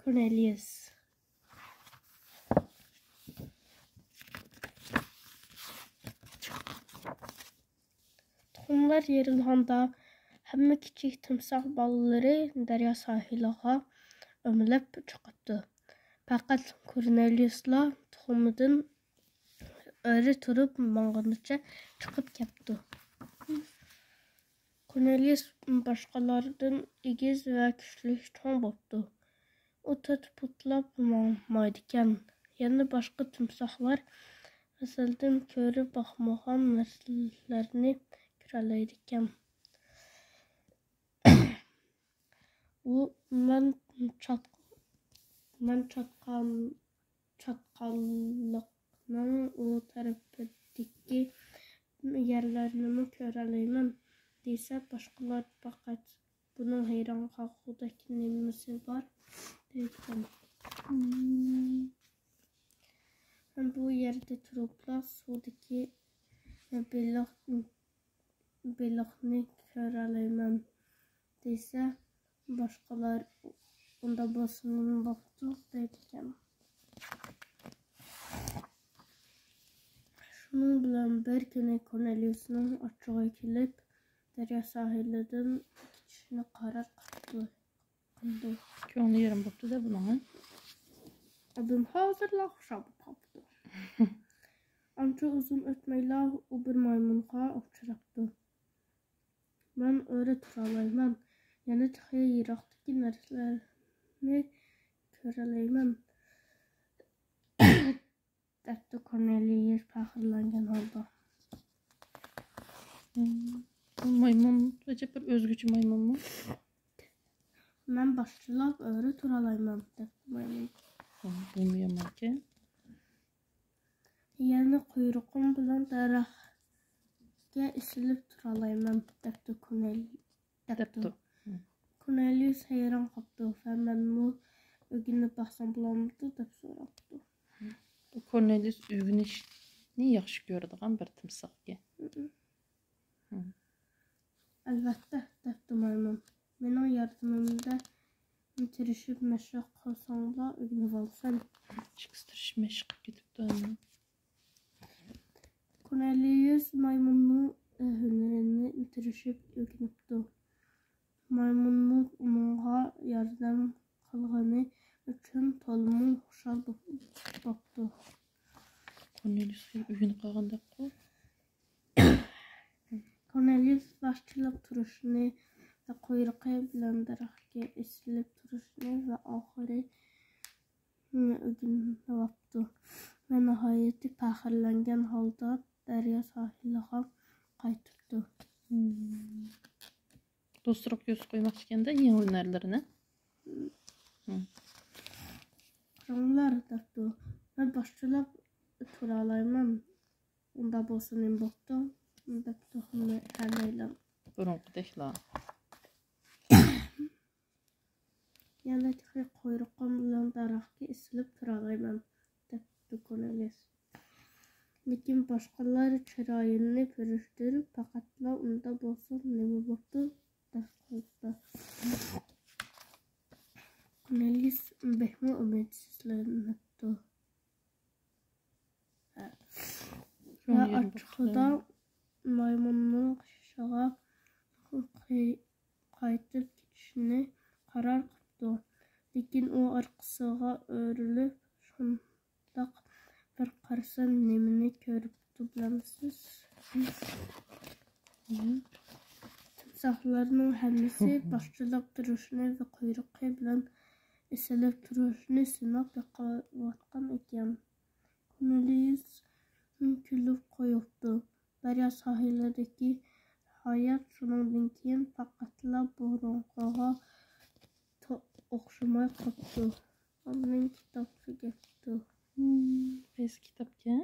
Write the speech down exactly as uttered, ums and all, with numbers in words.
كورنېلىيۇس. تۇخۇملار يېرىلغاندا، ھەممە كىچىك تىمساھ بالىلىرى دەريا ساھىلىغا ئۆمىلەپ چىقىپتۇ. پەقەت كورنېلىيۇسلا تۇخۇمىدىن ئۆرە تۇرۇپ ماڭغىنىچە چىقىپ كەپتۇ. كورنېلىيۇس باشقىلاردىن ئېگىز ۋە كۈچلۈك چوڭ بوپتۇ. ئۇ تىت-پۇتلاپ ماڭمايدىكەن. يەنە باشقا تىمساھلار ئەزەلدىن كۆرۈپ باقمىغان نەرسىلەرنى كۆرەلەيدىكەن. ئۇ مەن چات-، مەن چاتقان-، چاتقاللىقنىڭ ئۇ تەرىپىدىكى يەرلەرنىمۇ كۆرەلەيمەن دېسە، باشقىلار پەقەت بۇنىڭ ھەيران قالغۇدەك نېمىسى بار دەيدىكەن. مەن بۇ يەردە تۇرۇپلا سۇدىكى بېلىق، بېلىقنى كۆرەلەيمەن دېسە، باشقىلار ئۇنداق بولسىمۇ بوپتۇ دەيدىكەن. شۇنىڭ بىلەن بىر كۈنى كورنېلىيۇسنىڭ ئاچچىقى كېلىپ، دەريا ساھىلىدىن كېتىشنى قارار قىپتۇ، قىلدى. كۆڭلى يېرىم بوپتۇ-دە بۇنىڭ. ئادەم ھازىرلا خۇشال بولۇپ قاپتۇ. ئانچە ئۇزۇن ئۆتمەيلا ئۇ بىر مايمۇنغا ئۇچراپتۇ. مەن ئۆرە تۇرالايمەن، يەنە تېخى يىراقتىكى نەرسىلەرنى كۆرەلەيمەن، دەپتۇ كورنېلىيۇس پەخىرلەنگەن ھالدا. بۇ مايمۇن ئەجەب بىر ئۆزگىچە مايمۇنمۇ؟ مەن باشچىلاپ ئۆرە تۇرالايمەن، دەپتۇ مايمۇن. بۇمۇ يامانكەن. يەنە قۇيرۇقۇم بىلەن دەرەخكە ئېسىلىپ تۇرالايمەن، دەپتۇ كورنېل-، دەپتۇ. دەپتۇ. كورنېلىيۇس ھەيران قاپتۇ ۋە مەنمۇ ئۆگىنىپ باقسام بولامدۇ دەپ سوراپتۇ. كورنېلىيۇس ئۆگىنىشنى ياخشى كۆرىدىغان بىر تىمساھكەن. ئەلۋەتتە، دەپتۇ مايمۇن. مېنىڭ ياردىمىمدە تىرىشىپ مەشىق قىلساڭلا ئۆگىنىۋالىسەن. ئىككىسى تىرىشىپ مەشىق قىلىپ كېتىپتۇ ئەمما. كورنېلىيۇس مايمۇننىڭ ھۈنىرىنى تىرىشىپ ئۆگىنىپتۇ. مايمۇنمۇ ئۇنىڭغا ياردەم قىلغىنى ئۈچۈن تولىمۇ خۇشال بوپ-، بوپتۇ. كورنېلىيۇس خېلى ئۆگىنىپ قالغاندەكقۇ. كورنېلىيۇس باشچىلىق تۇرۇشنى ۋە قۇيرۇقى بىلەن دەرەخكە ئېسىلىپ تۇرۇشنى ۋە ئاخىرى ئۆگىنىۋاپتۇ ۋە ناھايىتى پەخىرلەنگەن ھالدا دەريا ساھىلىغا قايتىپتۇ. دوستلىرىغا كۆرسىتىپ قويماقچى ئىكەندە يېڭى ھۈنەرلىرىنى. قاراڭلار، دەپتۇ، مەن باشچىلاپ تۇرالايمەن. ئۇنداق بولسا نېمە بوپتۇ؟ دەپتۇ ھەممەيلەن. بۇرۇنقىدەكلا. يەنە تېخى قۇيرۇقۇم بىلەن دەرەخكە ئېسىلىپ تۇرالايمەن، دەپتۇ كورنېلىيۇس. لېكىن باشقىلار چىرايىنى پۈرۈشتۈرۈپ، پەقەتلا ئۇنداق بولسا نېمە بوپتۇ؟ دەپ قويۇپتۇ. كورنېلىيۇس بەكمۇ ئۈمىدسىزلىنىپتۇ. ۋە ئاچچىقىدا مايمۇننىڭ قېشىغا قايتىپ كېتىشنى قارار قىپتۇ. لېكىن ئۇ ئارقىسىغا ئۆرۈلۈپ، شۇنداق بىر قارىسا، نېمىنى كۆرۈپتۇ بىلەمسىز؟ تىمساھلارنىڭ ھەممىسى باشچىلاپ تۇرۇشنى ۋە قۇيرۇقى بىلەن ئېسىلىپ تۇرۇشنى سىناپ بېقىۋاتقان ئىكەن. كورنېلىيۇس كۈلۈپ قويۇپتۇ. دەريا ساھىلىدىكى ھايات شۇنىڭدىن كېيىن پەقەتلا بۇرۇنقىغا تو-، ئوخشىماي قاپتۇ. ئاندىن كىتاب تۈگەپتۇ. قايسى كىتابكەن؟